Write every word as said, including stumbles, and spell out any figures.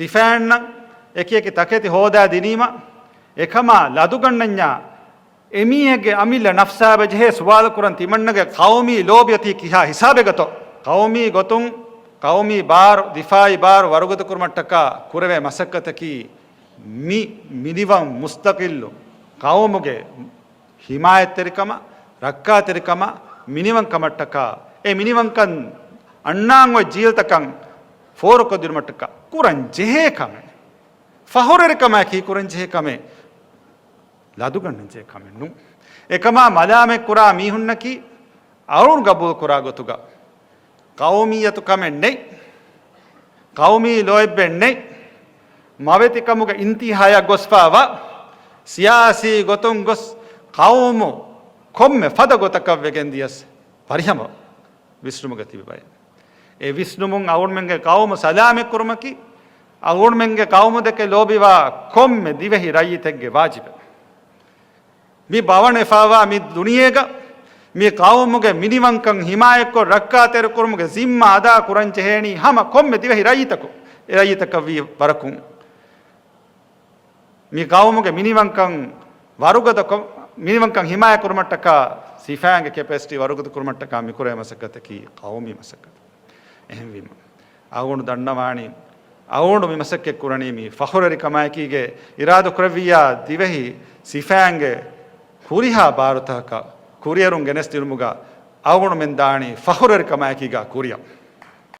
ސިފައިންނަށް އެކި އެކި ތަކެތި ހޯދާ ދިނީމަ، އެކަމާ ލަދުގަންނަންޏާ އެމީހެއްގެ އަމިއްލަ ނަފްސާބެ ޖެހޭ ސުވާލު ކުރަން ތިމަންނަގެ ޤައުމީ ލޯބި އޮތީ ކިހާ ހިސާބެއްގަތޯ؟ ޤައުމީ ގޮތުން ޤައުމީ ބާރު، ދިފާޢީ ބާރު ވަރުގަދަ ކުރުމަށްޓަކާ ކުރެވޭ މަސައްކަތަކީ މި މިނިވަން މުސްތަޤިއްލު ޤައުމުގެ ޙިމާޔަތްތެރިކަމަށް، ރައްކާތެރިކަމަށް، މިނިވަންކަމަށްޓަކާ، އެ މިނިވަންކަން އަންނާން އޮތް ޖީލްތަކަށް ފޯރުކޮށްދިނުމަށްޓަކާ ކުރަން ޖެހޭ ކަމެއް. ފަޚުރުވެރިކަމާއެކީ ކުރަން ޖެހޭ ކަމެއް. ލަދުގަންނަން ޖެހޭ ކަމެއް ނޫން. އެކަމާ މަލާމަތްކުރާ މީހުންނަކީ އަޅުން ގަބޫލުކުރާ ގޮތުގަ ޤައުމިއްޔަތު ކަމެއް ނެތް، ޤައުމީ ލޯތްބެއް ނެތް، މަވެތިކަމުގެ އިންތިހާޔަށް ގޮސްފާވާ، ސިޔާސީ ގޮތުން ގޮސް ޤައުމު ކޮންމެ ފަދަ ގޮތަކަށް ވެގެން ދިޔަސް ފަރިހަމަ ވިސްނުމުގަ ތިބި ބައެއް. އެ ވިސްނުމުން އަޅުގަނޑުމެންގެ ޤައުމު ސަލާމަތްކުރުމަކީ، އަޅުގަނޑުމެންގެ ޤައުމު ދެކެ ލޯބިވާ ކޮންމެ ދިވެހި ރައްޔިތެއްގެ ވާޖިބެއް. މި ބަވަންވެފާވާ މި ދުނިޔޭގަ މި ޤައުމުގެ މިނިވަންކަން ޙިމާޔަތްކޮށް ރައްކާތެރިކުރުމުގެ ޒިންމާ އަދާ ކުރަން ޖެހޭނީ ހަމަ ކޮންމެ ދިވެހި ރައްޔިތަކު، ރައްޔިތަކަށްވީ ވަރަކުން. މި ޤައުމުގެ މިނިވަންކަން ވަރުގަދަކޮށް، މިނިވަންކަން ޙިމާޔަތް ކުރުމަށްޓަކާ، ސިފައިންގެ ކެޕޭސިޓީ ވަރުގަދަ ކުރުމަށްޓަކާ މިކުރޭ މަސައްކަތަކީ ޤައުމީ މަސައްކަތެއް. އެހެންވީމަ، އަޅުގަނޑު ދަންނަވާނީ، އަޅުގަނޑު މި މަސައްކަތް ކުރަނީ މި ފަޚުރުވެރިކަމާއެކީގެ އިރާދަ ކުރެއްވިއްޔާ ދިވެހި ސިފައިންގެ ހުރިހާ ބާރުތަކަކަށް ކުރިއެރުން ގެނެސްދިނުމުގަ އަޅުގަނޑުމެން ދާނީ ފަޚުރުވެރިކަމާއެކީގަ ކުރިއަށް.